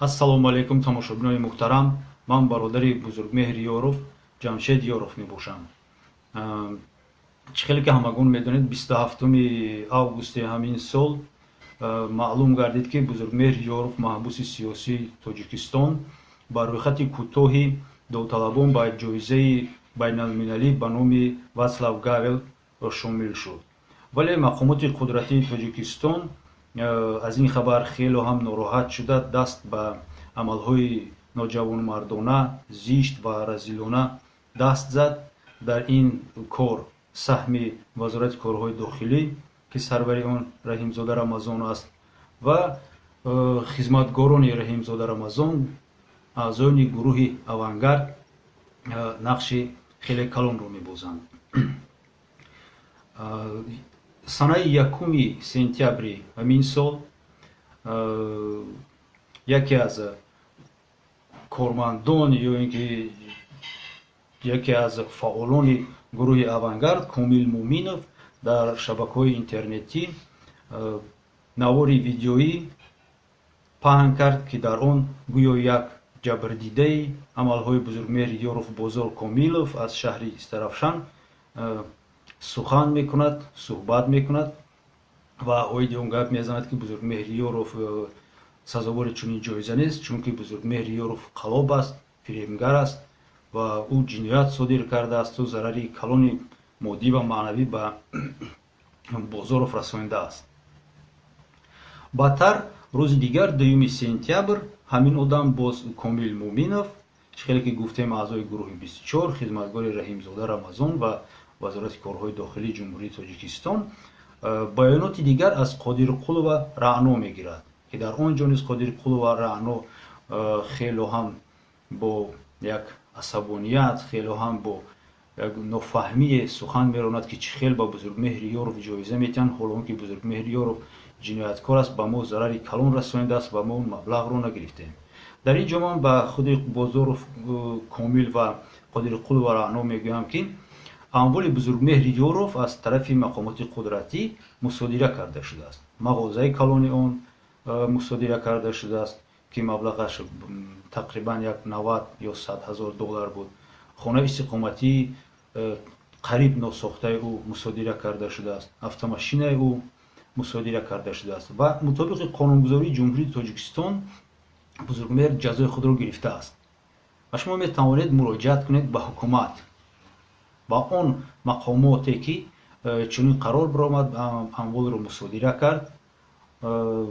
Ассалому алайкум, тамошобинони муҳтарам. Ман бародари Бузургмеҳр Ёров, Ҷамшед Ёров мебошам. Чӣ хеле ки ҳамагон медонед, 27 августи ҳамин сол маълум гардид, ки Бузургмеҳр Ёров, маҳбуси сиёсии Тоҷикистон, ба рӯйхати кӯтоҳи довталабон ба ҷоизаи байналмилалӣ ба номи Ватслав Гавел шомил шуд. Вале мақомоти қудратии Тоҷикистон аз ин хабар хело ҳам нороҳат шуда, даст ба амалҳои ноҷавонмардона, зишт ва разилона даст зад. Дар ин кор саҳми Вазорати корҳои дохилӣ, ки сарвари он Раҳимзода Рамазон аст, ва хизматгорони Раҳимзода Рамазон, аъзоёни гурӯҳи «Авангард», нақши хеле калонро мебозанд. Санаи 1 сентябри ҳамин сол яке аз кормандон ё ин ки яке аз фаъолони гурӯҳи «Авангард», Комил Муминов, дар шабакаҳои интернетӣ навори видеоӣ паҳн кард, ки дар он гӯё як ҷабрдидаи амалҳои Бузургмеҳри Ёров, Бозор Комилов аз шаҳри Истаравшан, сухан мекунад, суҳбат мекунад ва оиди он гап мезанад, ки Бузургмеҳри Ёров сазовори чунин ҷоиза нест, чунки Бузургмеҳри Ёров қалоб аст, фиребгар аст ва ӯ ҷиноят содир кардаасту зарари калони моддӣ ва маънавӣ ба Бозоров расонидааст. Баъдтар, рӯзи дигар, 2 сентябр, ҳамин одам, боз Комил Муминов, чӣ хеле ки гуфтем, аъзои гурӯҳи 24, хизматгори Раҳимзода Рамазон ва Вазорати корҳои дохилии Ҷумҳурии Тоҷикистон, баёноти дигар аз Қодирқулова Раъно мегирад, ки дар он ҷо низ Қодирқулова Раъно хело ҳам бо як асабоният, хело ҳам бо як нофаҳмие сухан меронад, ки чӣ хел ба Бузургмеҳри Ёров ҷоиза метиҳанд, ҳоло он ки Бузургмеҳри Ёров ҷинояткор аст, ба мо зарари калон расонидааст ва мо он маблағро нагирифтем. Дар ин ҷо ман ба худи Бозоров Комил ва Қодирқулова Раъно мегӯям, ки амволи Бузургмеҳри Ёров аз тарафи мақомоти қудратӣ мусодира карда шудааст. Мағозаи калони он мусодира карда шудааст, ки маблағаш тақрибан як 90 ё 100 ҳазор доллар буд. Хонаи истиқоматии қариб носохтаи ӯ мусодира карда шудааст, автомошинаи ӯ мусодира карда шудааст ва мутобиқи қонунгузории Ҷумҳурии Тоҷикистон Бузургмеҳр ҷазои худро гирифтааст ва шумо метавонед муроҷиат кунед ба ҳукумат, ба он мақомоте, ки чунин қарор баромад, амволро мусодира кард.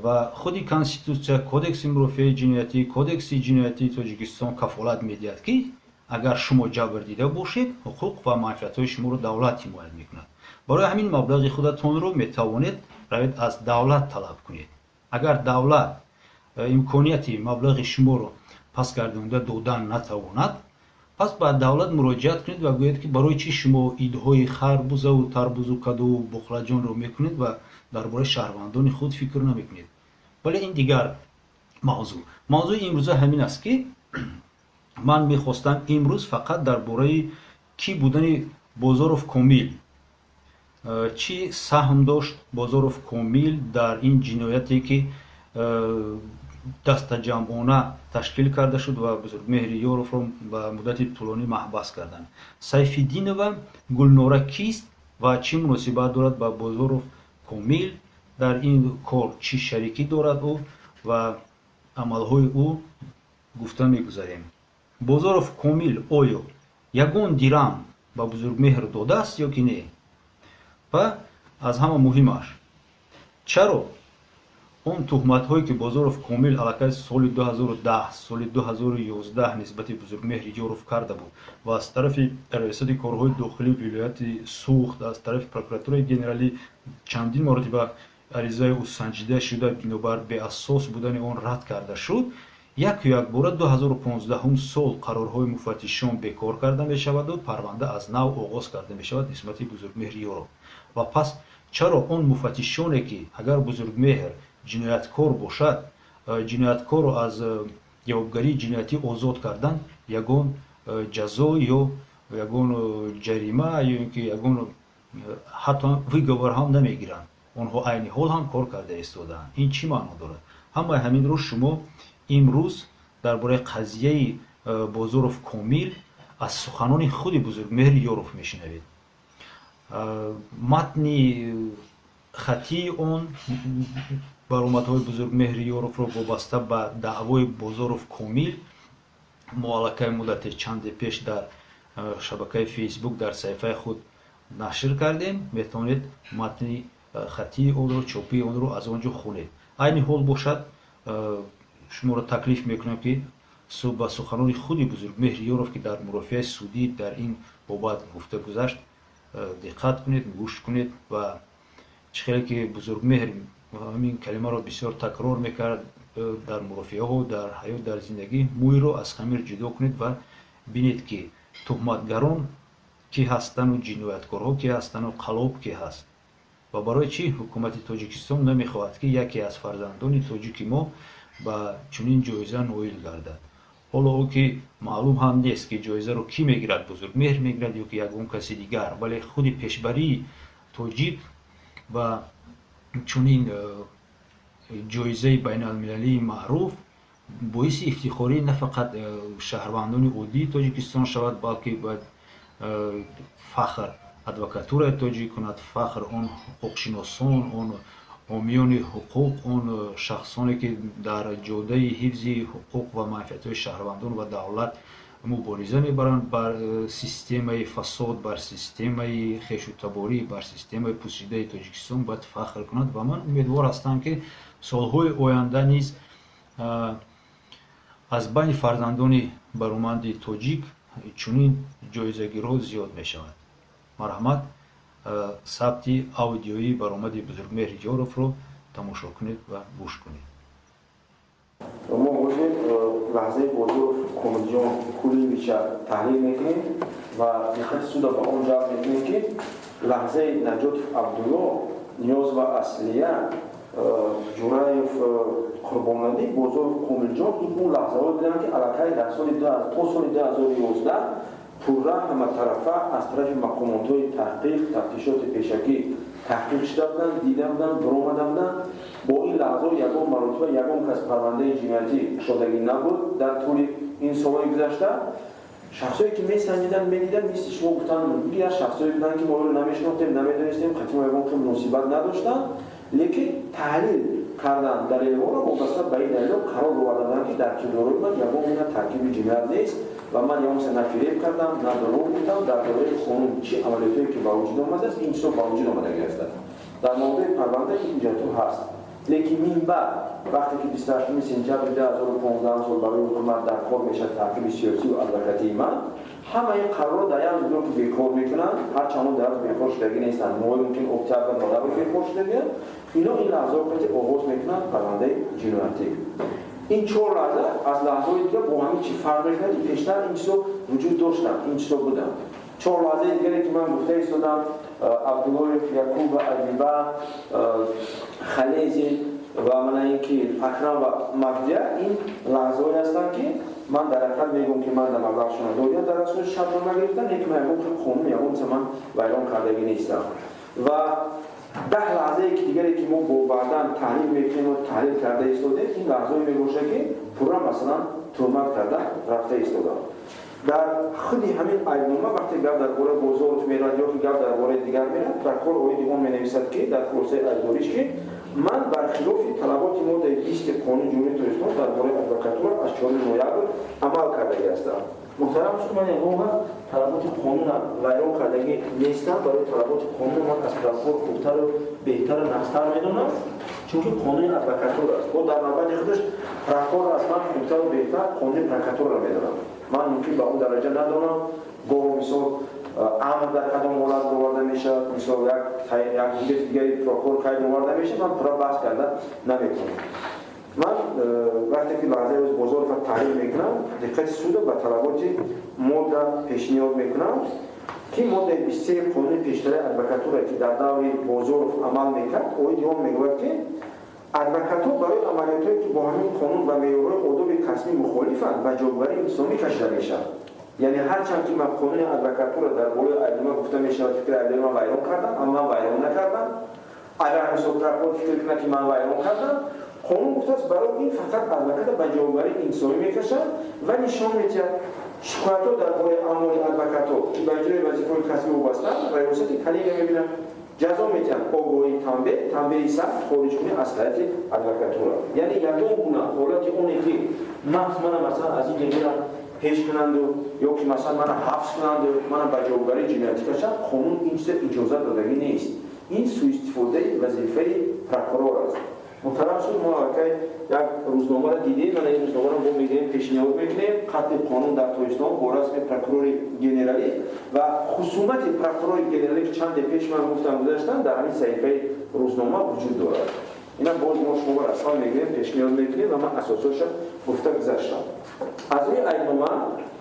Ва худи Конститутсия, Кодекси мурофиаи ҷиноятӣ, Кодекси ҷиноятии Тоҷикистон кафолат медиҳад, ки агар шумо ҷабр дида бошед, ҳуқуқ ва манфиатҳои шуморо давлат ҳимоят мекунад. Барои ҳамин маблағи худатонро метавонед равед, аз давлат талаб кунед. Агар давлат имконияти маблағи шуморо пас гардонда додан натавонад, пас ба давлат муроҷиат кунед ва гӯед, ки барои чӣ шумо идҳои харбузаву тарбузу кадуву боқлаҷонро мекунед ва дар бораи шаҳрвандони худ фикр намекунед. Вале ин дигар мавзӯъ. Мавзӯи имрӯза ҳамин аст, ки ман мехостам имрӯз фақат дар бораи кӣ будани Бозоров Комил, чӣ саҳм дошт Бозоров Комил дар ин ҷинояте, ки дастаҷамъона ташкил карда шуд ва Бузургмеҳри Ёровро ба муддати тӯлонӣ маҳбас карданд, Сайфиддинова Гулнора кист ва чӣ муносибат дорад ба Бозоров Комил, дар ин кор чӣ шарикӣ дорад ӯ ва амалҳои ӯ гуфта мегузарем. Бозоров Комил оё ягон дирам ба Бузургмеҳр додааст ё ки не? Ва аз ҳама муҳимаш, чаро он туҳматҳое, ки Бозоров Комил аллакай соли 2010, соли 2011 нисбати Бузургмеҳри Ёров карда буд ва аз тарафи Раёсати корҳои дохилии вилояти Суғд, аз тарафи Прокуратураи генералӣ чандин маротиба аризаи ӯ санҷида шуда, бинобар беасос будани он рад карда шуд, яку якбора 2015 сол қарорҳои муфаттишон бекор карда мешаваду парванда аз нав оғоз карда мешавад нисбати Бузургмеҳри Ёров? Ва пас чаро он муфаттишоне, ки агар Бузургмеҳр ҷинояткор бошад, ҷинояткорро аз ҷавобгарии ҷиноятӣ озод кардан, ягон ҷазо ё ягон ҷарима ё ин ки ягон ҳатто выговор ҳам намегиранд? Онҳо айни ҳол ҳам кор карда истодаанд. Ин чӣ маъно дорад? Ҳамаи ҳаминро шумо Имрӯз дар бораи қазияи Бозоров Комил аз суханони худи Бузургмеҳр Ёров мешунавед. Матни хатии он баромадҳои Бузургмеҳри Ёровро вобаста ба даъвои Бозоров Комил мо аллакай муддати чанде пеш дар шабакаи Фейсбук дар саҳифаи худ нашр кардем. Метавонед матни хатии онро, чопии онро аз он ҷо хонед. Айни ҳол бошад, шуморо таклиф мекунам, ки ба суханони худи Бузургмеҳри Ёров, ки дар мурофиаи судӣ дар ин бобат гуфта гузашт, диққат кунед, гӯш кунед. Ва чӣ хеле ки Бузургмеҳр ҳамин калимаро бисёр такрор мекард дар мурофиаҳо, дар ҳаёт, дар зиндагӣ: мӯйро аз хамир ҷудо кунед ва бинед, ки туҳматгарон кӣ ҳастанду ҷинояткорҳо кӣ ҳастанду қаллоб кӣ ҳаст ва барои чӣ ҳукумати Тоҷикистон намехоҳад, ки яке аз фарзандони тоҷики мо ба чунин ҷоиза ноил гардад. Ҳоло ӯ ки маълум ҳам нест, ки ҷоизаро кӣ мегирад, Бузургмеҳр мегирад ё ки ягон каси дигар, вале худи пешбарии тоҷик ба чунин ҷоизаи байналмилалии маъруф боиси ифтихорӣ на фақат шаҳрвандони оддии Тоҷикистон шавад, балки бояд фахр адвокатураи тоҷик кунад, фахр он ҳуқуқшиносон, он ҳомиёни ҳуқуқ, он шахсоне, ки дар ҷодаи ҳифзи ҳуқуқ ва манфиатҳои шаҳрвандон ва давлат мубориза мебаранд бар системаи фасод, бар системаи хешутаборӣ, бар системаи пусидаи Тоҷикистон бояд фахр кунад. Ва ман умедвор ҳастам, ки солҳои оянда низ аз байни фарзандони бароманди тоҷик чунин ҷоизагирҳо зиёд мешавад. Марҳамат, сабти аудиоии баромади Бузургмеҳри Ёровро тамошо кунед ва гӯш кунед. Мо ҳозир лаҳзаи Бозоров Комилҷон Кулиевича таҳлил мекунем ва диққати суда ба он ҷалб мекунем, ки лаҳзаи Наҷотов Абдулло, Ниёз ва Аслия, Ҷураев Қурбоналӣ, Бозоров Комилҷон ин он лаҳзаҳое буданд, ки аллакай дар соли то соли 2011 пурра ҳаматарафа аз тарафи мақомотҳои таҳқиқ, тафтишоти пешакӣ таҳқиқ шуда буданд, дида буданд, баромада буданд. Бо ин лаҳзаҳо ягон маротиба ягон кас парвандаи ҷиноятӣ кушодагӣ набуд. Дар тӯли ин солҳои гузашта шахсое ки месанҷиданд, медиданд, мисли шумо гуфтанд, як шахсое буданд, ки мо ӯро намешинохтем, намедонистем, қатъи мо ягон муносибат надоштанд, лекин таҳлил кардан далелҳоро, вобаста ба ин далелҳо қарор оварданд, ки дар кирдорҳои ман ягон гуна таркиби ҷиноят нест ва ман ягон на фиреб кардам, на дурӯғ гуфтам. Дар доираи қонун чӣ амалиётое ки ба вуҷуд омадааст, ин чизо ба вуҷуд омадагӣ ҳастанд. Дар мавзӯи парванда ин ҳуҷҷатҳо ҳаст. Лекин минбаъд вақте ки 28 сентябри 2015 сол барои ҳукумат дар кор мешавад таъқиби сиёсию адвокатии ман, ҳамаи қарорро дар як рӯз ки бекор мекунанд, ҳарчанд он дар рӯз бекор шудагӣ нестанд, моҳи мумкин октябр, ноябр бекор шудагианд, ино ин лаҳзаҳо қати оғоз мекунанд парвандаи ҷиноятӣ. Ин чор лаҳза аз лаҳзаҳои дигар бо ҳамин чи фарқ мекунад, ки пештар ин чизо вуҷуд доштанд, ин чизо буданд. Чор лаҳзаи дигаре ки ман гуфта истодам, Абдуллоев Якуб ва Адиба, Халези ва мана ин ки Акрам ва Маҳдия, ин лаҳзаҳое ҳастанд, ки ман дар ҳақиқат мегӯям, ки ман дар маблағшона додиам, дар асоси шартнома гирифтам, лекин ман ягон хел қонун, ягон чиза ман вайрон кардагӣ нестам. Ва 10 лаҳзае ки дигаре ки мо бо баъдан таҳлил мекунем ва таҳлил карда истодем, ин лаҳзаое мебошад, ки пурра масалан туҳмат карда рафта истодам. Дар худи ҳамин айбнома вақте гап дар бораи Бозоров меравад ё ки гап дар бораи дигар меравад, прокурор оиди он менависад, ки дар хулосаи айбдориш, ки ман бар хилофи талаботи моддаи 20 Қонуни Ҷумҳурии Тоҷикистон дар бораи адвокатура аз 4 ноябр амал кардагӣ ҳастам. Муҳтарам суд, ман ягон вақт талаботи қонуна вайрон кардагӣ нестам. Барои талаботи қонун ман аз прокурор хубтару беҳтару нақстар медонам, чунки қонуни адвокатура аст. Бо дар навбати худаш прокурор аз ман хубтару беҳтар қонуни прокуратураро медонам. Ман мумкин ба он дараҷа надонам. Гоҳо мисол амр дар кадом ҳолат оварда мешавад, мисол як ҳуҷҷати дигари прокурор қайд оварда мешавад, ман пурра баҳс карда наметавонам. Ман вақте ки лаҳзаи рӯз Бозорова таҳлил мекунам, диққати суда ба талаботи модда пешниҳод мекунам, ки моддаи 23 қонуни пештараи адвокатура, ки дар даври Бозоров амал мекард, оиди он мегӯяд, ки адвокатҳо барои амалиётҳое, ки бо ҳамин қонун ва меъёрҳои одоби касбӣ мухолифанд, ба ҷавобгарии интизомӣ кашида мешаванд. Яъне ҳарчанд ки ман қонуни адвокатура дар болои айбнома гуфта мешавад, фикри айбнома вайрон кардам, аммо ман вайрон накардам. Агар мисол прокурор фикр кунад, ки ман вайрон кардам, Қонун гуфтааст, барои ин фақат адвоката ба ҷавобгарии интизомӣ мекашад ва нишон медиҳад шикоятҳо дар бораи амали адвокатҳо, ки ба иҷрои вазифаҳои касбӣ вобастаанд, раёсати коллегия мебинад, ҷазо медиҳанд: огоҳӣ, танбеҳ, танбеҳи сахт, хориҷкунӣ аз ҳайати адвокатура. Яъне ягон гуна ҳолати оне ки махз мана масалан аз ин ҷо мирам пеш кунанду ё ки масалан мана ҳабс кунанду мана ба ҷавобгарии ҷиноятӣ кашанд, қонун ин чиза иҷозат додагӣ нест. Ин суистифодаи вазифаи прокурор аст. Муҳтарам суд, мо аллакай як рӯзномаро дидем, мана ин рӯзномаро мо мегирем, пешниҳод мекунем: қатли қонун дар Тоҷикистон бо расми прокурори генералӣ ва хусумати прокурори генералӣ, ки чанде пеш ман гуфтам гузаштам, дар ҳамин саҳифаи рӯзнома вуҷуд дорад. Ина боз мо шумо расман мегирем, пешниҳод мекунем ва ман асосҳоша гуфта гузаштам. Аз рӯи айбнома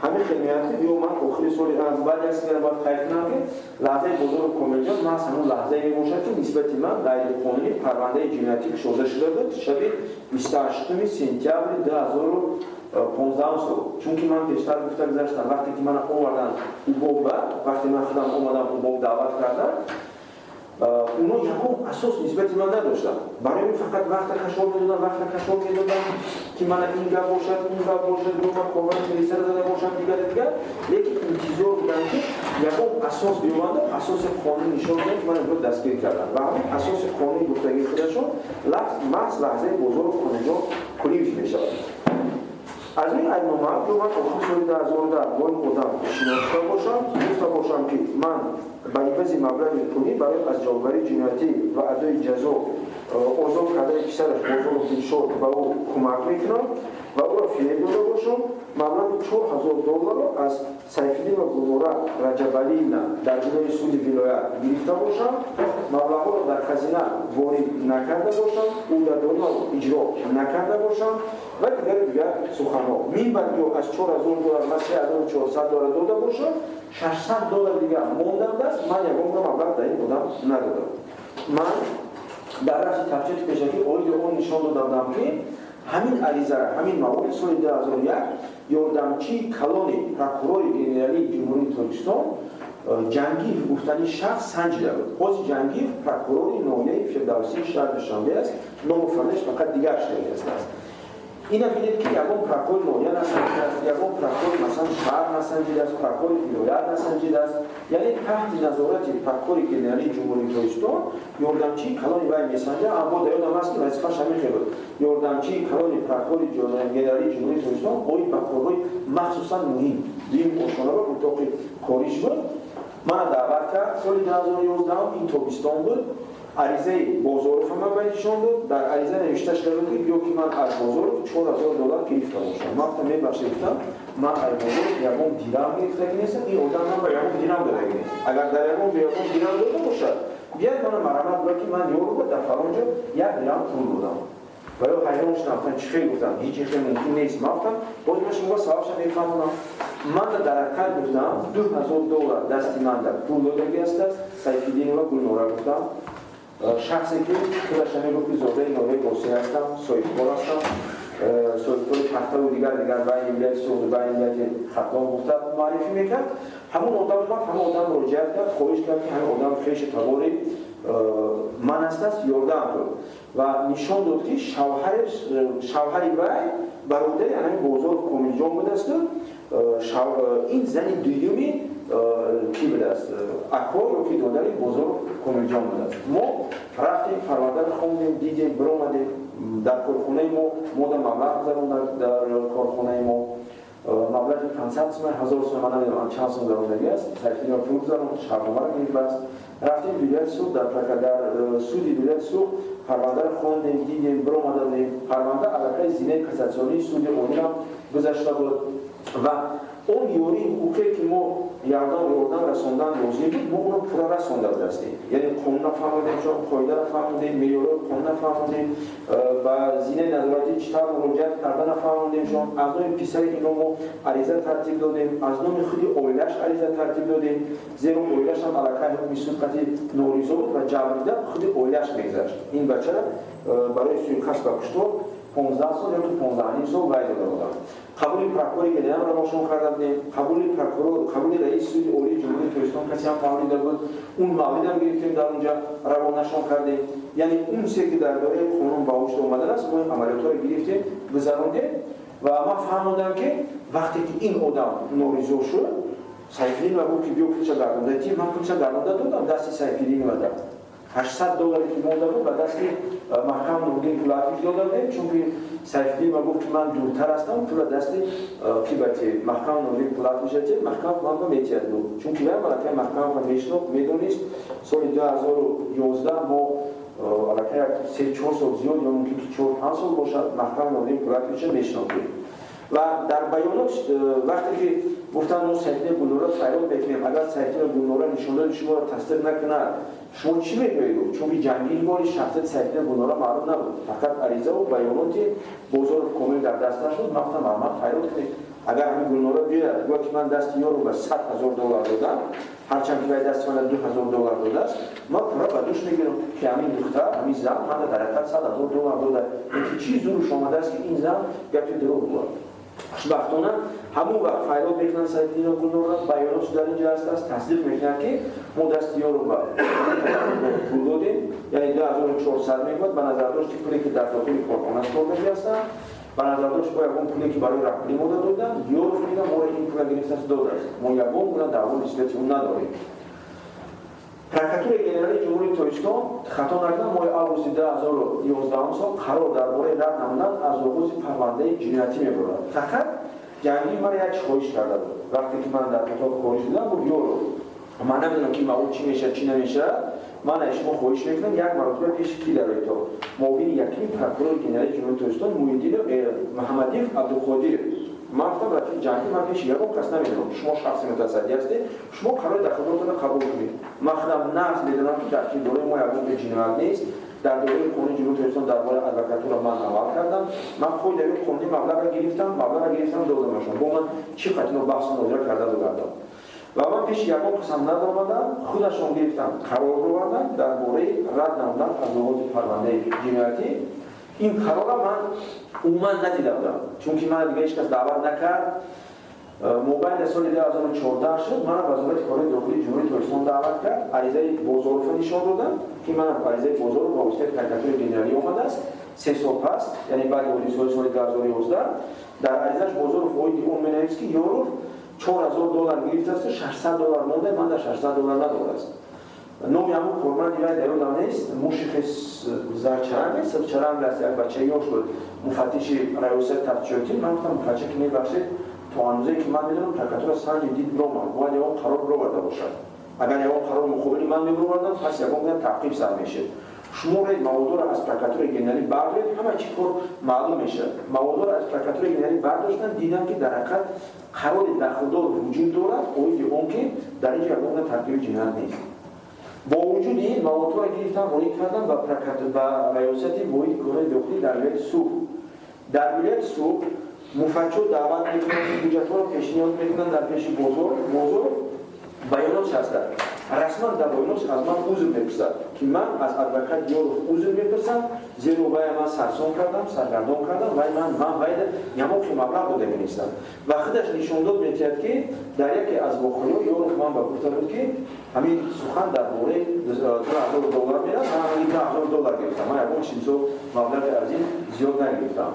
ҳамин хел меояд, ки ё ман охири соли баъд як сигара бояд қайд кунам, ки лаҳзаи Бозоров Комилҷон маҳз ҳамон лаҳзае мебошад, ки нисбати ман ғайриқонунӣ парвандаи ҷиноятӣ кушода шуда буд шаби 28 сентябри 2015 сол. Чунки ман пештар гуфта гузаштам, вақте ки мана оварданд Убобба, вақте ман худам омадам Убоб даъват кардам, уно ягон асос нисбати ман надоштанд. Барои ин фақат вақта кашол медодам, вақта кашол медодам, ки мана ин гап бошад, он гап бошад, ё ман корбари милисияро зада бошам, дигар дигар. Лекин интизор будам, ки ягон асос биёванда, асоси қонунӣ нишон диҳанд, ки ман инро дастгир кардам. Ва ҳамин асоси қонунӣ гуфтагии худашон маҳз лаҳзаи Бозоров Комилҷон Кулиев мешавад. Аз рӯи айбнома ё ман охири соли 2010 бо ин одам шинос шуда бошам, гуфта бошам, ки ман ба ивази маблағи пулӣ барои аз ҷавобгарии ҷиноятӣ ва адои ҷазо озод кардани писараш Бозоров Дилшод ба ӯ кӯмак мекунам ва ӯро фиреб дода бошам, маблағи 4000 долларро аз Сайфиддинова Гулнора Раҷабалиевна дар бинои суди вилоят гирифта бошам, маблағҳоро дар хазина ворид накарда бошам, ӯҳдадориро иҷро накарда бошам ва дигару дигар суханҳо. Мин баъд ё аз 4000 доллар ман 3400 доллар дода бошам, 600 доллар дигар мондам даст, ман ягон гуна маблағ дар ин одам надодам. Ман дар рафти тафтишоти пешакӣ оиди он нишон дода будам, ки ҳамин аризара, ҳамин маводи соли 2001 ёрдамчии калони прокурори генералии Ҷумҳурии Тоҷикистон Ҷангиев гуфтани шахс санҷида буд. Ҳозир Ҷангиев прокурори ноҳияи Фирдавсии шаҳри Душанбе аст, ному фамилияш фақат дигар шуда аст. Ина бинед, ки ягон прокурори ноҳия насанҷидааст, ягон прокурори масалан шаҳр насанҷидааст, прокурори вилоят насанҷидааст. Яъне таҳти назорати прокурори генералии Ҷумҳурии Тоҷикистон ёрдамчии калони вай месанҷад. Аммо дар ёдам аст, ки вазифааш ҳамин хел буд: ёрдамчии калони прокурори генералии Ҷумҳурии Тоҷикистон оид ба корҳои махсусан муҳим. Дуюм ошонаро утоқи кориш буд. Мана даъват кард соли 2011, ин тобистон буд. Аризаи Бозоров ман ба нишон дод. Дар ариза навишта шуда буд, ки ё ки ман аз Бозоров 4000 доллар гирифта бошам. Ман гуфтам: мебахшед, гуфтам, ман аз Бозоров ягон дирам гирифтагӣ нестам, ин одам ман ба ягон дирам додагӣ нест. Агар дар ягон ҷо ягон дирам дода бошад, биёд мана марҳамат гӯяд, ки ман ёруба дар фалон ҷо як дирам пул додам. Ва ё ҳайрон шудам, гуфтам: чӣ хел? Гуфтам, ҳеҷ хел мумкин нест. Ман гуфтам, боз ман шумо сабабша мефаҳмонам. Ман дар ҳақиқат, гуфтам, 2000 доллар дасти ман дар пул додагӣ астааст Сайфиддинова Гулнора, гуфтам, шахсе ки худаша мегуфт, ки зодаи ноҳияи Босия ҳастам, соҳибкор ҳастам, соҳибкори пахтаву дигар дигар, байни вилояти Суғду байни вилояти Хатлон гуфта муаррифӣ мекард. Ҳамон одам омад, ҳамон одам муроҷиат кард, хоҳиш кард, ки ҳамин одам хеши табори ман ҳастааст, ёрдам кун, ва нишон дод, ки шавҳари вай бародари ҳамин Бозоров Комилҷон будасту ин зани дуюми кӣ будааст, ако ё ки додари Бозоров Комилҷон будааст. Мо рафтем, парвандаро хондем, дидем, биромадем. Дар корхонаи мо мода маблағ гузаронданд, дар корхонаи мо маблағи 500 сум, 1000 сум, ман намедонам чанд сум гузарондагӣ аст. Сайфиддинова пул гузаронд, шартномаро гирифт, баст. Рафтем вилояти Суғд, дар суди вилояти Суғд парвандаро хондем, дидем, биромадем. Парванда аллакай зинаи кассатсионии суди олиам гузашта буд ва он ёрии ҳуқуқе, ки мо ёрдам расондан лозим буд, мо онро пурра расонда будастем. Яъне қонунна фаҳмодем, чун қоидаро фаҳмодем, меъёрҳои қонунна фаҳмодем, ба зинаи назоратӣ чӣ тавр муроҷиат кардана фаҳмодем. Чун аз номи писари ино мо ариза тартиб додем, аз номи худи оилааш ариза тартиб додем, зеро оилаашам аллакай ҳукми суд қатъи норизо буд ва ҷабр дида худи оилааш мегузашт. Ин бачара барои суиқасд ба куштор 15 сол ё ки 15 сол вай дода будам. Қабули прокурори генерал равошон карда будем, қабули прокурор, қабули раиси суди олии Ҷумҳурии Тоҷикистон касе ҳам маврида буд, он мавридам гирифтем, дар онҷа равонашон кардем. Яъне он чизе ки дар доираи қонун ба вуҷуд омадааст, мо ин амалиётҳоро гирифтем, гузарондем ва ман фаҳмондам, ки вақте ки ин одам норизо шуд, Сайфиддинова гуфт, ки биё пулша гардонда ти, ман пулша гардонда додам дасти Сайфиддинова дад. 800 долларе ки монда буд, ба дасти Маҳкам Нурдин Пулатович дода будем, чунки Сайфиддинова гуфт, ки ман дуртар ҳастам, пула дасти ки бати Маҳкам Нурдин Пулатович атед, Маҳкам ман ба метиҳад буд. Чунки вай аллакай Маҳкамова мешинохт, медонист. Соли 2011 мо аллакай як 3-4 сол зиёд ё мумкин ки 4-5 сол бошад, Маҳкам Нурдин Пулатовича мешинохтем. Ва дар баёнот вақте ки гуфтанд, мо Сайфиддин Гулнора файрод мекунем, агар Сайфиддин Гулнора нишондоди шуморо тасдиқ накунад, шумо чӣ мегӯед? Чунки ҷангии бори шахсияти Сайфиддин Гулнора маълум набуд, фақат аризаву баёноти Бозоров Комил дар дасташ буд. Ман гуфтам, ман файрод кунед, агар ҳамин Гулнора биёяд, гӯяд, ки ман дасти ёро ба 100 000 доллар додам, ҳарчанд ки вай дасти мана 2000 доллар додааст, ман пурра ба дӯш мегирам, ки ҳамин духтар, ҳамин зан мана дар ҳақиқат 100 000 доллар дода. Ки чӣ зуруш омадааст, ки ин зан гапи дурӯғ гӯяд? Хушбахтона, ҳамон вақт файрод мекунанд Сайфиддинова Гулнора, баёнотш дар ин ҷо ҳаст, тасдиқ мекунанд, ки мо дасти ёро ба пул додем, яъне 2400 мегӯяд, ба назардошти пуле, ки дар дохили корхона супордагӣ ҳастанд, ба назардошт бо ягон пуле, ки барои раҳпулӣ мода доданд. Ёров мегӯяд, моро ин пула гирифтааст, додааст, мо ягон гуна даъво нисбати ӯ надорем. Прокуратураи генералии Ҷумҳурии Тоҷикистон, хато накунам, моҳи августи 2011 сол қарор дар бораи рад намудан аз оғози парвандаи ҷиноятӣ мебарад. Фақат ҷангӣ мара як хоҳиш карда буд, вақте ки ман дар отоқ хориҷ будам, гуфт: «Ёров, ман намедонам, ки маъул чӣ мешавад, чӣ намешавад, ман аз шумо хоҳиш мекунам, як маротиба пеши ки дароед?» То муовини якуми прокурори генералии Ҷумҳурии Тоҷикистон Муҳиддинов Муҳаммадиев Абдуқодир. Ман гуфтам: «Рафиқ Ҷангӣ, ман пеши ягон кас намедонам, шумо шахси мутасаддӣ ҳастед, шумо қарори дахлдортонро қабул кунед. Ман худам нағз медонам, ки дар кирдорои мо ягон ҷиноят нест. Дар доираи қонуни Ҷумҳурии Тоҷикистон дар бораи адвокатура ман амал кардам, ман қоидаи қонунӣ маблағро гирифтам, додамашон. Бо ман чӣ қатино баҳсу муҳозира карда бигардам? Ва ман пеши ягон касам надомадам, худашон гирифтам, қарор бировардам дар бораи рад намудан аз оғози парвандаи ҷиноятӣ. Ин қарора ман умуман надида будам, чунки мана дига ҳеҷ кас даъват накард. Мобайни соли 2014 шуд, мана Вазорати корҳои дохилии Ҷумҳурии Тоҷикистон даъват кард, аризаи Бозорова нишон додам, ки мана аризаи Бозоров ба воситаи прокуратураи генералӣ омадааст 3 сол пас, яъне баъди ҳодисаҳои соли 2011. Дар аризаш Бозоров оиди он менавист, ки Ёров 4000 доллар гирифтааст, 600 доллар монда, ман дар 600 доллар надодааст. Номи ҳамун корманди вай дар ёдам нест, мушихи зарчаранг нест, чаранг аст, як бачаи ёш буд, муфаттиши раёсати тафтишотӣ. Ман гуфтам: «Муфаттиша, ки мебахшед, то андозае ки ман медонам, прокуратура санҷи дид биромад, бояд ягон қарор бироварда бошад. Агар ягон қарор муқобили ман мебировардам, пас ягон гуна таъқиб сар мешед. Шумо ред, маводоро аз прокуратураи генералӣ бардоред, ҳама чӣ кор маълум мешавад». Маводоро аз прокуратураи генералӣ бардоштан, дидам, ки дар ҳақиқат қарори дахлдор вуҷуд дорад оиди он ки дар ин ҷо ягон гуна таркиби ҷиноят нест. Бо вуҷуди ин, маводҳоро гирифтам, роҳӣ кардам ба раёсати воҳиди корҳои дохилӣ дар вилояти Суғд. Дар вилояти Суғд муфаттишо даъват мекунанд, ҳуҷҷатҳоро пешниҳод мекунанд дар пеши Бозор. Бозор баёнотш ҳастад, расман дар баёнотш аз ман узр мепурсад, ки ман аз адвокат Ёров узр мепурсам, зеро вая ман сарсон кардам, саргардон кардам, вай ман вайда ямоқи маблағ додагӣ нестам. Ва худаш нишондод метиҳад, ки дар яке аз вохӯриҳо Ёров ман ба гуфта буд, ки ҳамин сухан дар бораи 2000 доллар мерад, ман ҳамин 2000 доллар гирифтам, ман ягон чизо маблағи аз ин зиёд нагирифтам.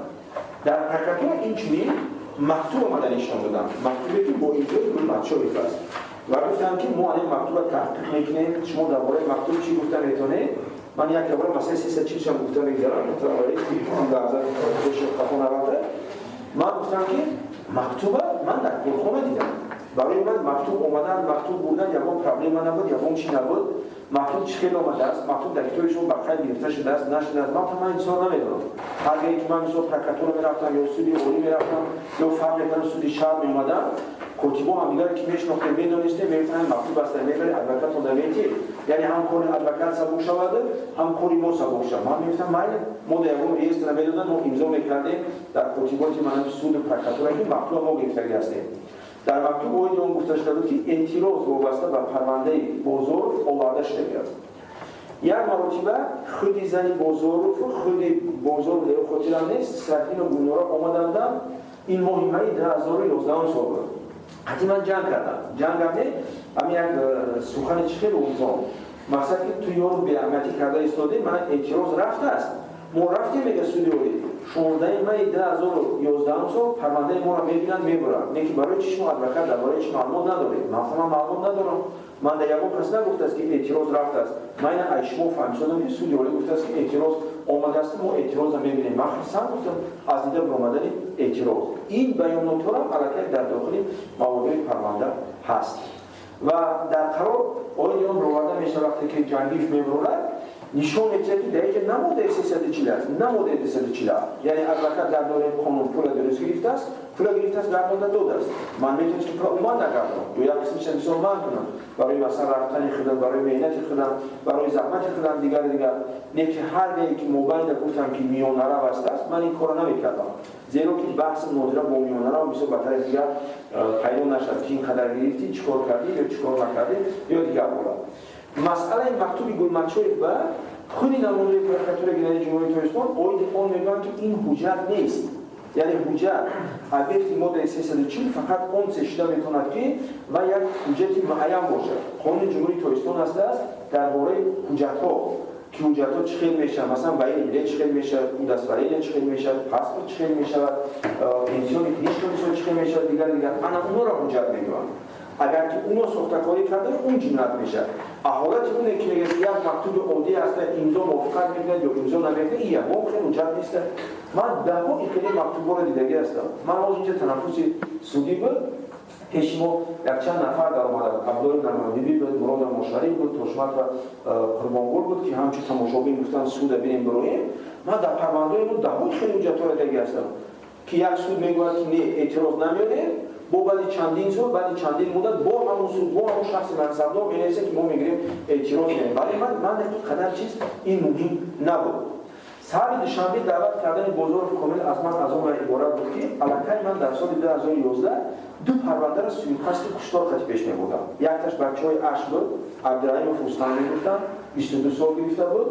Дар прокуратура инчунин мактуб омада нишон додам, мактубе, ки бо имзои Гулматшоев аст, ва гуфтам, ки мо ин мактуба таҳқиқ мекунем. Шумо дар бораи мактуб чӣ гуфта метавонед? Ман як бора масъалаи 340-ам гуфта мегзарам, қафо нарафта. Ман гуфтам, ки мактуба ман дар корхона дидам, барои ман мактуб омадан, мактуб бурдан ягон проблема набуд, ягон чӣ набуд. Мактуб чӣ хел омадааст? Мактуб дар китоби шумо ба қайд гирифта шудааст, нашудааст? Ман инсо намедонам. Ҳаргое ки ман мисол прокуратура мерафтам ё суди олӣ мерафтам ё фарқ мекардам, суди шаҳр меомадам, котибо ҳамдигаре ки мешинохтем, медонистем, мегуфтанд: «Мактуб аста, мебари, адвокатон намети, яъне ҳам кори адвокат сабук шавад, ҳам кори мо сабук шавад». Ман мегуфтам: «Майли». Мо дар ягон реестр намедодам, мо имзо мекардем дар котиботи манами суду прокуратура, ки мактуба мо гирифтагӣ ҳастем. Дар мактуб оиди он гуфта шуда буд, ки эътироз вобаста ба парвандаи Бозоров оварда шудагиаст. Як маротиба худи зани Бозоров, худи Бозоров хотирам нест, Сайфиддинова Гулнора омадандам. Ин моҳи майи 2011 сол буд. Қатъи ман ҷанг кардам. Ҷангам не, ҳамин як сухани чӣ хеле умтон. Мақсад ки ту ёру беаҳамиятӣ карда истодӣ, ман эътироз рафтааст. Мо рафтем, мега суди олӣ. 16 майи 2011 сол парвандаи моро мебинанд, мебуранд. Не ки барои чӣ шумо адвокат дар бораи чӣ маълумот надоред? Ман худам маълумот надорам. Ман дар ягон кас нагуфтааст ки эътироз рафтааст. Ман ина аз шумо фаҳмисодам ки суди олӣ гуфтааст ки эътироз омадааст, мо эътирозро мебинем. Ман хурсанд гуфтам аз дида баромадани эътироз. Ин баёнотҳоам аллакай дар дохили маводҳои парванда ҳаст. Ва дар қарор оиди он роварда мешавад, вақте ки Ҷангиев мебурад, нишон медиҳад ки дар инҷа на моддаи 340 аст, на моддаи 247. Яъне адвокат дар доираи қонун пула дуруст гирифтааст, пула гирифтааст, гардонда додааст. Ман метавонам ки пула умуман нагардонам, ё як қисмиша мисол ман кунам барои масалан рафтани худам, барои меҳнати худам, барои заҳмати худам, дигар дигар. Не ки ҳар гае ки мобайна гуфтам ки миёнарав астааст, ман ин корро намекардам. Зеро ки баҳси мунозира бо миёнарав бисёр ба тарафи дигар пайдо нашад, ки ин қадар гирифтӣ, чӣ кор кардӣ ё чӣ кор накардӣ ё дигар ҳолат. Масъалаи мактуби Гулматшоев ба худи намояндаи прокуратураи генералии Ҷумҳурии Тоҷикистон оиди он мегӯянд ки ин ҳуҷҷат нест. Яъне ҳуҷҷат объекти моддаи 340 фақат он се шуда метавонад ки ва як ҳуҷҷати муайян бошад. Қонуни Ҷумҳурии Тоҷикистон астааст дар бораи ҳуҷҷатҳо, ки ҳуҷҷатҳо чӣ хел мешавад, масалан военный билет чӣ хел мешавад, удостоверение чӣ хел мешавад, паспорт чӣ хел мешавад, пенсионный книжка мисол чӣ хел мешавад, дигар дигар. Ана онҳоро ҳуҷҷат мегӯянд. Агар ки уно сохтакорӣ карда, он ҷиноят мешавад. А ҳолати оне ки мегӯяд ки як мактуби оддӣ аст, имзо мувофиқат мекунад ё имзо намекунад, ин ягон хел ҳуҷҷат нест. Ман даҳҳо ин хеле мактубҳоро дидагӣ ҳастам. Ман ҳозир инҷа танаффуси судӣ буд, пеши мо якчанд нафар даромада буд. Абдуллои Нармадибӣ буд, Мурод Мошариф буд, Тошмат ва Қурбонгул буд, ки ҳамчун тамошобин гуфтанд суда бинем бироем. Ман дар парвандаҳои мо даҳҳо хеле ҳуҷҷатҳоро дидагӣ ҳастам, ки як суд мегӯяд ки не, эътироз намеорем, бо баъди чандин сол, баъди чандин муддат бо ҳамон суд, бо ҳамон шахси мансабдор менависад ки мо мегирем, эътироз мерем. Барои ман ин қадар чиз ин муҳим набуд. Саҳари душанбе даъват кардани Бозоров Комил аз ман аз он иборат буд ки аллакай ман дар соли 2011 ду парвандаро суиқасди куштор қати пеш мебурдам. Якташ бачаҳои Аш буд, Абдураҳимов Рустам мегуфтанд, 22 сол гирифта буд,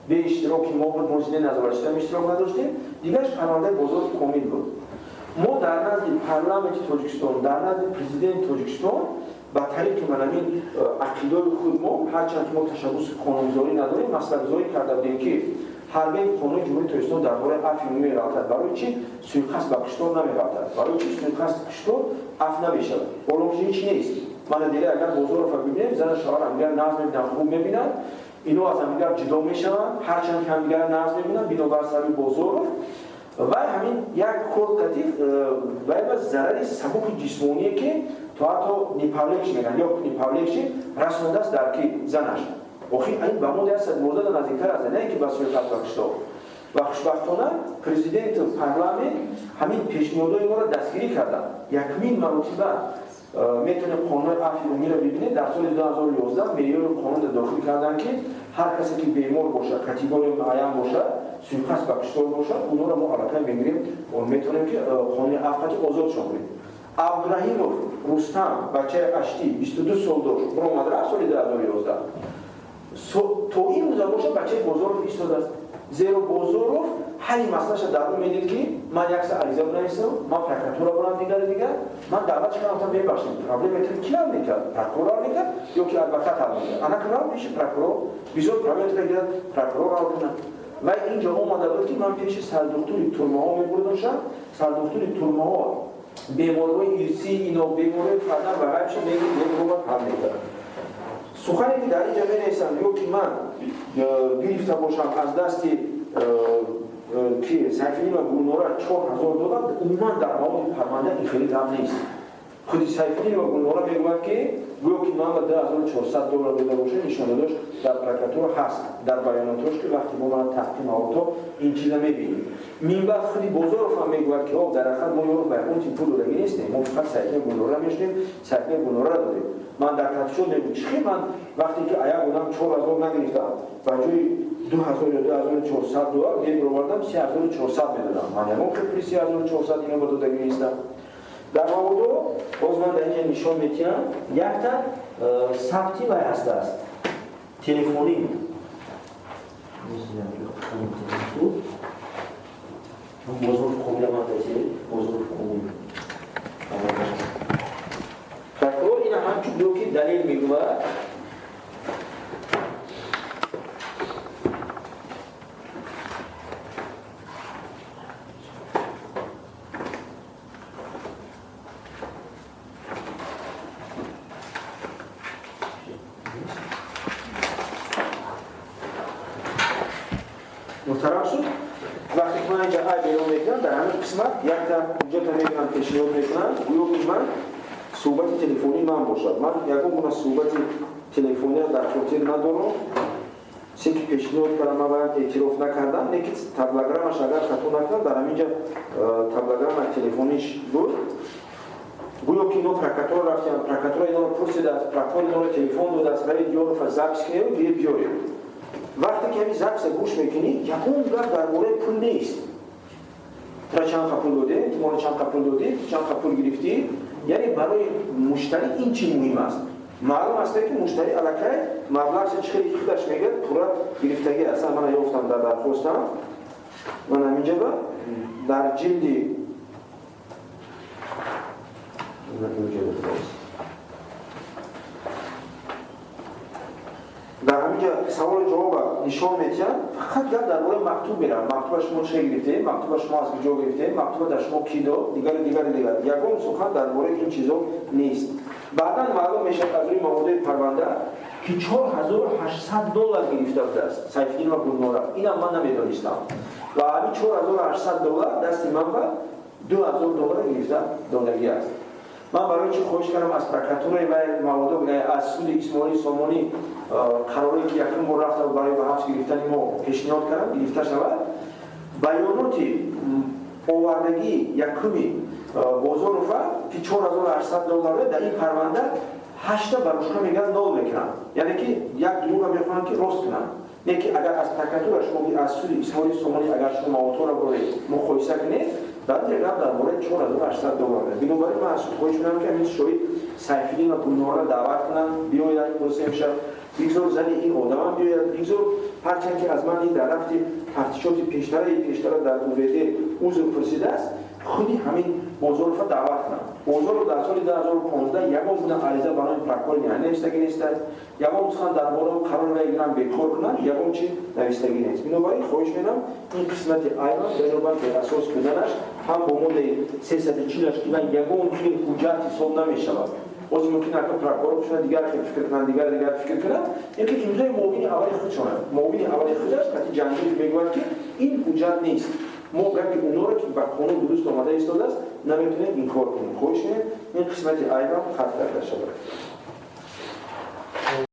бе иштироки мо буд, мо зинаи назоратчиам иштирок надоштем. Дигараш парвандаи Бозоров Комил буд. Мо дар назди парламенти Тоҷикистон, дар назди президенти Тоҷикистон ба тариқи манамин ақидаи худ мо, ҳарчанд ки мо ташаббуси қонунгузорӣ надорем, маслиҳатгузорӣ карда будем ки ҳаргоҳ қонуни Ҷумҳурии Тоҷикистон дар бораи афви умумӣ меғалтад, барои чӣ суиқасд ба куштор намеғалтад? Барои чӣ суиқасди куштор афв намешавад? Ҳоло ҳеҷ нест. Мана дида агар Бозоровро бибинем, зана шавҳар ҳамдигар нағз мебинанд, хуб мебинанд, ино аз ҳамдигар ҷудо мешаванд, ҳарчанд ки ҳамдигарро нағз мебинанд, бинобар сабаби Бозоров вай ҳамин як кор қатӣ вай ба зарари сабуки ҷисмоние ки то ҳатто неповлекши мегӯянд, ё неповлекши расондааст дар ки занаш. Охи ин ба моддаи 119 наздиктар аст, не ки ба суиқасд ба куштор. Ва хушбахтона президенту парламент ҳамин пешниҳодҳои моро дастгирӣ карданд. Якумин маротиба метавонем қонуни афви умумиро бибинед, дар соли 2011 меъёри қонунро дохил карданд ки ҳар касе ки бемор бошад, категорияи муайян бошад, суиқасд ба куштор бошад, онҳоро мо аллакай мегирем, метавонем ки қонуни афв қати озодшон кунем. Абдураҳимов Рустам, бачаи Аштӣ, 22 сол дошт, баромад рафт соли 2011. То имрӯза бошад бачаи Бозоров истодааст. Зеро Бозоров ҳалли масъалаша дар ӯ медид ки ман як са ариза бинависам, ман прокуратура бурам, дигари дигар, ман даъват кардам, гуфтам мебахшед, проблема ки ҳал мекард? Прокурор ҳал мекард ё ки адвокат ҳал мекард? Ана ки рав пеши прокурор, бисёр проблема ки прокурор ҳал кунад. Ва инҷо омада буд ки ман пеши сардухтури турмаҳо мебурдамшам, сардухтури турмаҳо бемориҳои ирсӣ, ино бемориҳои фарзанд ва ғайрша мегирд, ҳал мекард. Сухане ки дар инҷа менависам ё ки ман гирифта бошам аз дасти ки Сайфиддинова Гулнора 4000 додам, умуман дар маводи парванда ин хеле гап нест. Худи Сайфиддинова Гулнора мегӯяд ки гӯё ки ман ба 2400 доллар дода бошам, нишондодош дар прокуратура ҳаст, дар баёнотош ки вақте мо мана таҳқиқ маводҳо ин чиза мебинем. Минбаъд худи Бозоров ҳам мегӯяд ки дар ҳақиқат мо ёро ба ягон тип пул додагӣ нестем, мо фақат Сайфиддинова Гулнора мешунем, Сайфиддинова Гулнора додем. Ман дар тафтишот мегӯям чӣ хел ман вақте ки аяк одам 4000 нагирифтам, ба ҷои 2000 ё 2400 доллар мебаровардам, 3400 медодам. Ман ягон хел пули 3400 ино ба додагӣ нестам. Дар маводҳо боз ман дар инҷа нишон медиҳам якта сабти вай ҳастааст телефонӣ. Прокурор ина ҳамчун гӯё ки далел мегӯяд. Муҳтарам суд, вақте ки ман инҷа айб эълон мекунам, дар ҳамин қисмат якта ҳуҷҷата мекунам, пешниҳод мекунам, гӯё ки ман суҳбати телефонии ман бошад. Ман ягон гуна суҳбати телефониро дар хотир надорам. Се ки пешниҳод кардам, ман баям эътироф накардам, не ки таблограммаш агар хато накунам, дар ҳаминҷа таблограммаи телефониш буд. Гӯё ки ино прокуратура рафтиам, прокуратура иноро пурсидааст, прокурор иноро телефон додааст, равед ёрофа запис кунед, гиред биёред. Вақте ки ҳамин записа гӯш мекунӣ, ягон гап дар бораи пул нест. Тура чанд қа пул додем, ту моро чанд қа пул додӣ, ту чанд қа пул гирифтӣ. Яъне барои муштарӣ ин чӣ муҳим аст? Маълум аст, ки муштарӣ аллакай маблағ чӣ хеле худаш мегӯяд, пурра гирифтагӣ аст. Мана ёфтам дар дархостам. Ман ҳаминҷа ба дар ҷилди дар ҳаминҷа саволу ҷавоба нишон медиҳам, фақат гап дар бораи мактуб меравад. Мактуба шумо чӣ гирифтед, мактуба шумо аз куҷо гирифтед, мактуба дар шумо кӣ дод, дигару дигару дигар. Ягон сухан дар бораи ин чизо нест. Баъдан маълум мешавад аз рӯи маводои парванда, ки $4800 гирифта будааст Сайфиддин ва Гулнора. Инам ман намедонистам. Ва ҳамин $4800 дасти ман ба $2000 гирифта додагӣ аст. Ман барои чӣ хоҳиш кардам аз прокуратураи ва маводо, аз суди Исмоили Сомонӣ қароре ки якум бор рафта барои ба ҳабс гирифтани мо пешниҳод кардам, гирифта шавад. Баёноти овардагии якуми Бозорова, ки $4800 дар ин парванда ҳашта барушка мегӯянд нол мекунанд. Яъне ки як дурӯға мехоҳанд ки рост кунанд. Не ки агар аз прокуратура шумо аз суди Исмоили Сомонӣ агар шумо маводҳоро барои муқоиса кунед, дар ин гап дар бораи $4800. Бинобар ин ман аз суд хоҳиш мекунам, ки ҳамин шоҳид Сайфиддин ва Гулнора даъват кунанд, биёяд пурсем шав, бигзор зани ин одамам биёяд, бигзор ҳарчанд ки аз ман ин дар рафти тафтишоти пештара дар УВД узр пурсидааст, худи ҳамин Бозорова даъват кунанд. Бозоров дар соли 2015 ягон гуна ариза барои прокурор нанавистагӣ нест, ягон сухан дар бораи қарор мегиранд бекор кунанд, ягон чи навистагӣ нест. Бинобар ин хоҳиш менам ин қисмати айбам бинобар беасос буданаш ҳам бо моддаи 348 ки ман ягон хел ҳуҷҷат ҳисоб намешавад. Боз мумкин аст прокурор бошад, дигар хел фикр кунанд, дигар фикр кунанд, лекин имзои муовини аввали худшон, муовини аввали худаш қати ҷанҷол мегӯяд, ки ин ҳуҷҷат нест. Мо гапи онҳоро ки ба қонун дуруст омада истодааст, наметавонем инкор кунем. Хоҳиш менам ин қисмати айбам хат карда шавад.